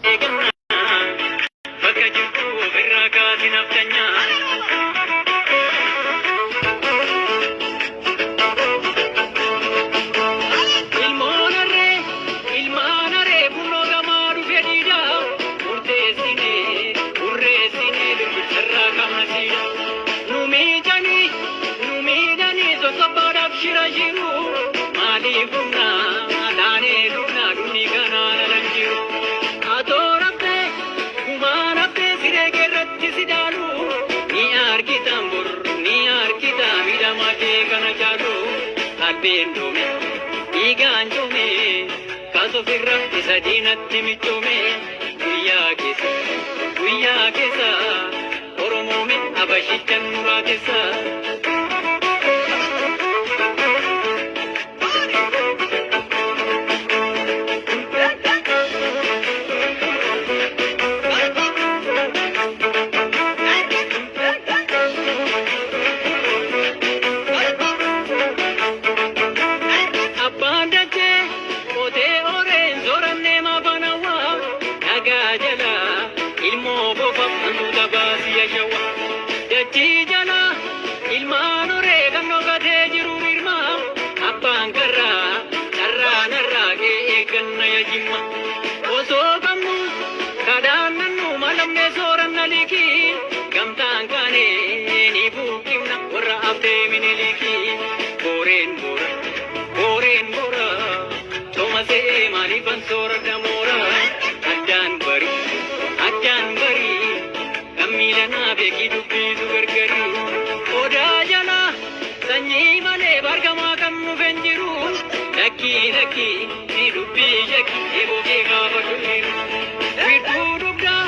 Eegannaa bakka jirtu ofirraa kaasi naftanyaa. Ilmoon harree ilmaan harree bunnoo gamaa dhufe diidaa murteessinee burreessinee birbirsa qabna siidha. Nu miidhanii nu miidhanii sossobbaadhaaf shira jiru maaliif humna laanee dhufna dhumni kanaan alan jiru. Atoo raftee gumaan haftee siree keerratti si dhaalu ni argitan bor ni argita miidhamaa kee kana caalu albeen doome dhiigaan coome kaas ofirra isa diinatti michoome guyyaa keessa guyyaa keessa oromoome abashichan muraa keessa. Abbaan dachee qotee horeen soorannee maafanawaa dhagaa jala ilmoo bofa hantuuta baasii ashawwa. Dachii jala ilmaan horee kan dhokatee jiru rirma abbaan karraa carraa narraa kee eegganna yajimma. Osoo qabnu kadhaan nannu malamnee sooranna liikii gamtaan kaanee ni buuqifna warra haftee minilikii booreen boora. Booreen boora, Toomasee maaliifan soora moora? Addaan bari, addaan bari, kan miilanaa beekii dubbiitu gargari. Odaa jala sanyii malee bargamaa kan nuuf hin jiru. Lakkii lakkii ni dubbii shakki eeboo kee gaafa dhufeeru. Wiirtuu dugdaa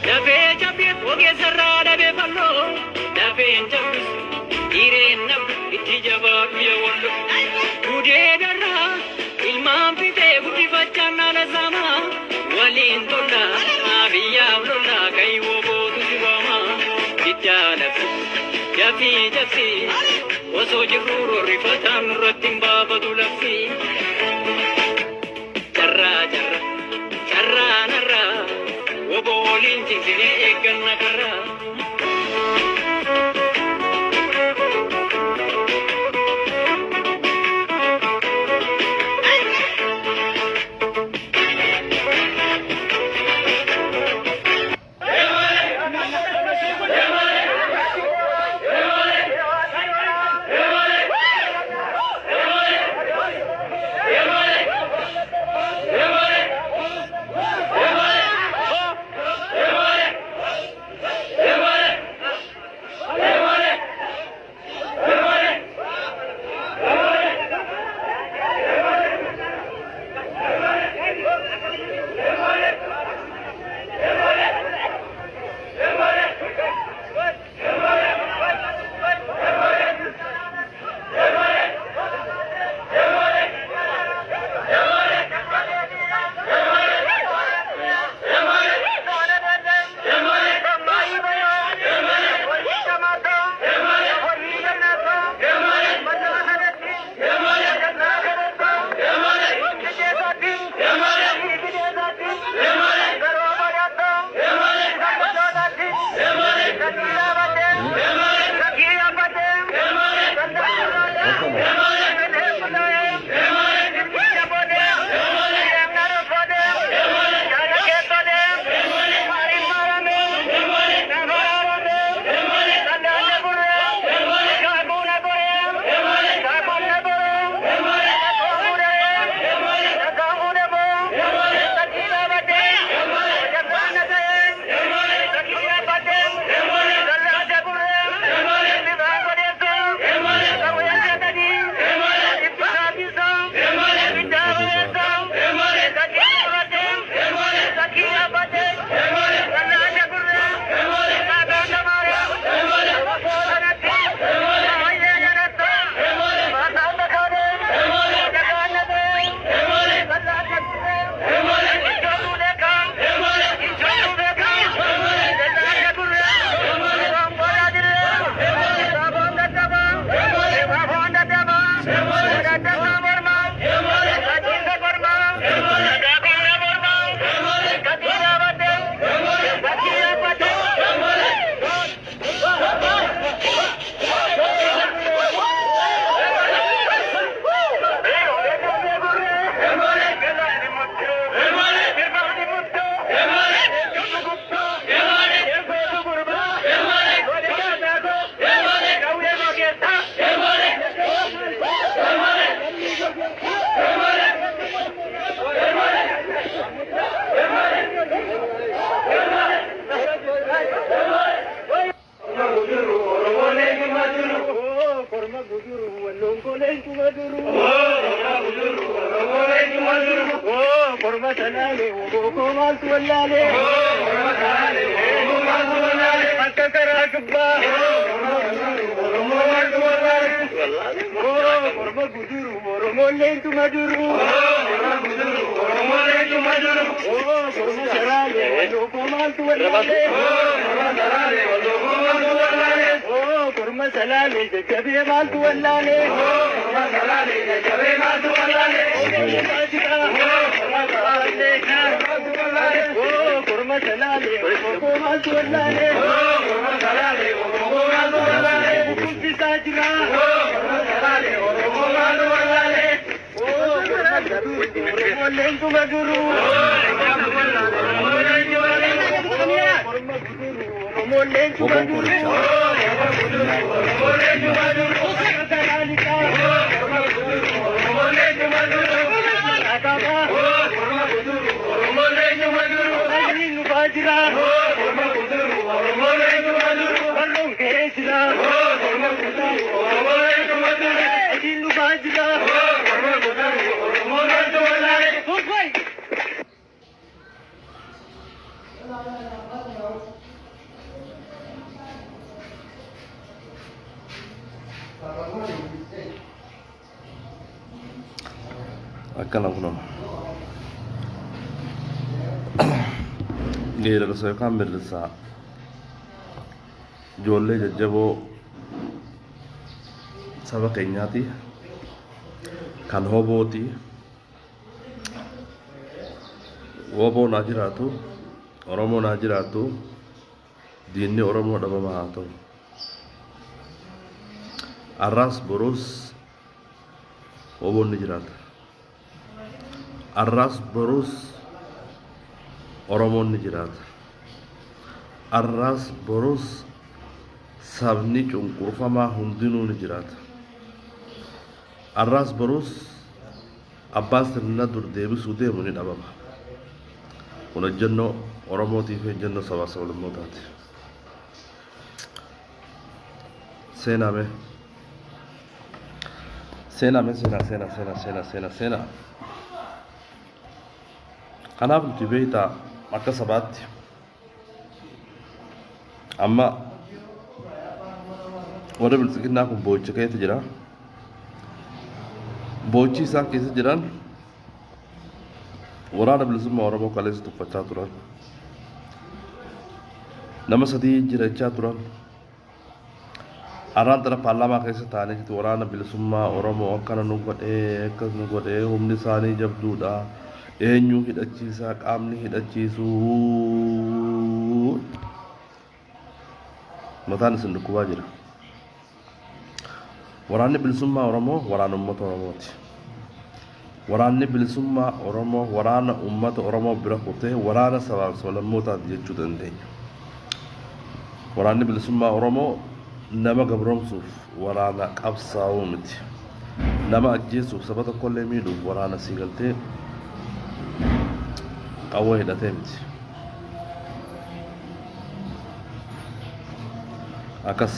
lafee cabdee ogeessarraa dhabee falloo lafeen cabdus dhiireen nabdu itti jabaadhu yaa wallo. Gudee darraa ilmaan fixee guddifachaan haala saamaa waliin tola biyyaaf lola kayyoo bootu si waama. Diddaa labsi dafii cabsi osoo jirru rorrifataan nurratti hin baafatu labsi. Carraa carraa carraa narraa woboo waliin cimsinee eegganna karraa. Korma salaalee obbo maaltu wallaalee. Akka karaa kibbaa. Korma guduru Oromoon leentu maduru. Korma salaalee obbo maaltu wallaalee. Korma salaalee jajjabee maaltu wallaalee. Korma salaalee obbo maaltu wallaalee. Kuffisaa jira. Oromoon leentu maduru. Oromoon leentu Woboon maduru. qorichaa Akkana kunoo. Geerarsa yookaan mirrisaa ijoollee jajjaboo saba keenyaati. Kan hobooti. Woboon haa jiraatu. Oromoon haa jiraatu. Diinni Oromoo dhabamaa haa ta'u. Arraas boruus woboon ni jiraata. Arraas boruus Oromoon ni jiraata. Arraas boruus sabni cunqurfamaa hundinuu ni jiraata. Arraas boruus abbaa sirna dur deebisuu deemu ni dhabama. Kun ejjennoo Oromootii fi ejjennoo sabaa sablammootaati. Seenaa mee. Seenaa mee seenaa seenaa seenaa seenaa seenaa seenaa. Kanaaf nuti beektaa akka sabaatti amma warri bilxiginnaa kun boo'icha keessa jira. Boo'ichi isaan keessa jiran waraana bilisummaa Oromoo kaleessa tuffachaa turan. Nama sadii jiraachaa turan. Har'aan tana paarlaamaa keessa taa'anii jirtu waraana bilisummaa Oromoo akkana nu godhee akkas nu godhee humni isaanii jabduudha. Eenyu hidhachiisaa qaamni hidhachiisuu mataan isin dhukkubaa jira. Waraanni bilisummaa Oromoo waraana uummata Oromooti. Waraanni bilisummaa Oromoo waraana uummata Oromoo bira kutee waraana sabaaf sablammootaati jechuu dandeenya. Waraanni bilisummaa Oromoo nama gabroomsuuf waraana qabsaa'uu miti. Nama ajjeesuuf saba tokkollee miidhuuf waraana sii galtee qawwee hidhatee miti. Akkas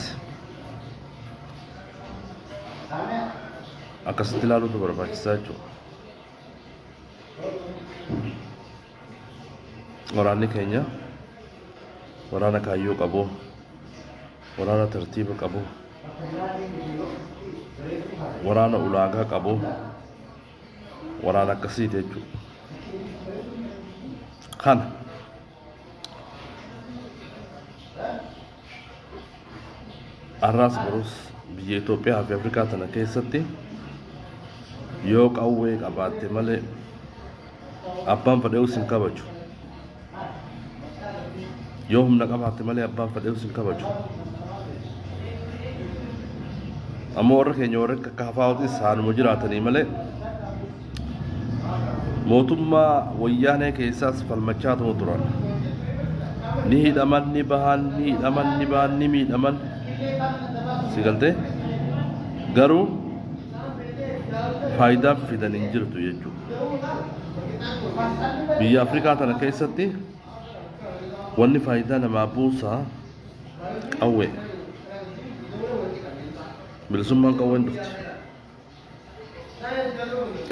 akkasitti ilaaluutu barbaachisaa jechuudha. Waraanni keenya waraana kaayyoo qabu, waraana tartiiba qabu, waraana ulaagaa qabu, waraana akkasiiti jechuudha. Kana har'aas borus biyya Itoophiyaa fi Afrikaa tana keessatti yoo qawwee qabaatte malee abbaan fedheus hin kabaju. Yoo humna qabaatte malee abbaan fedheus hin kabaju. Ammoo warra keenya warra akka kafaa'utis haanuma jiraatanii malee mootummaa wayyaanee keessaas falmachaa tuma turan. Ni hidhaman, ni bahan, ni hidhaman, ni bahan, ni miidhaman. Si galtee? Garuu faayidaa fidan hin jirtu jechuudha. Biyya Afrikaa tana keessatti wanni faayidaa namaa buusaa qawwee. Bilisummaan qawween dhufti.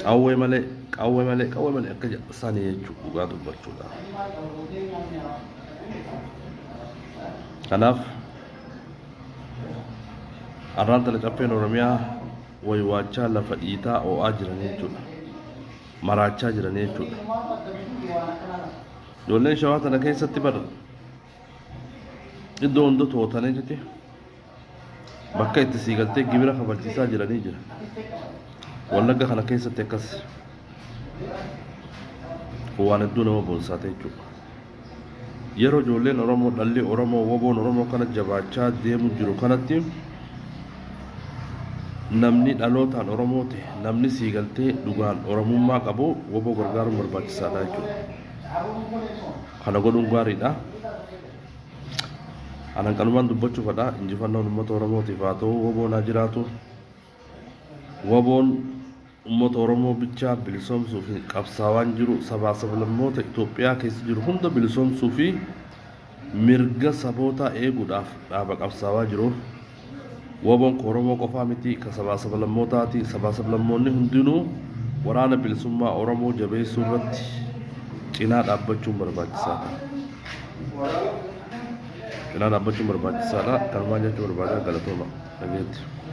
Qawwee malee qawwee malee qawwee malee akka sanii jechuudha dhugaa dubbachuudha. Kanaaf har'aan tana caffeen Oromiyaa waywaachaa lafa dhiitaa oo'aa jiran jechuudha. Maraachaa jiran jechuudha. Ijoolleen shawaa tana keessatti bara iddoo hunda to'atanii jirti. Bakka itti sii galtee gibira kafalchiisaa jiranii jira. Wallagga kana keessatti akkas waan hedduu nama boonsaate jechuudha. Yeroo ijoolleen Oromoo dhalli Oromoo woboon Oromoo kana jabaachaa deemu jiru kanatti namni dhalootaan Oromoo ta'e namni sii galtee dhugaan Oromummaa qabu woboo gargaaruun barbaachisaadha jechuudha. Kana godhuun gaariidha. Anan kanumaan dubbachuu fedha injifannoon uummata Oromootiif haa ta'u woboon haa jiraatu. Woboon uummata Oromoo bichaa bilisoomsuu fi qabsaawaan jiru sabaa sablammoota Itoophiyaa keessa jiru hunda bilisoomsuu fi mirga sabootaa eeguudhaaf dhaaba qabsaawaa jiru. Woboon ka Oromoo qofaa miti ka sabaa sablammootaati. Sabaa sablammoonni hundinuu waraana bilisummaa Oromoo jabeessuu irratti cinaa dhaabbachuun barbaachisaadha. Cinaa dhaabbachuun barbaachisaadha. Kanumaan jechuu barbaada galatooma. Dhageetti.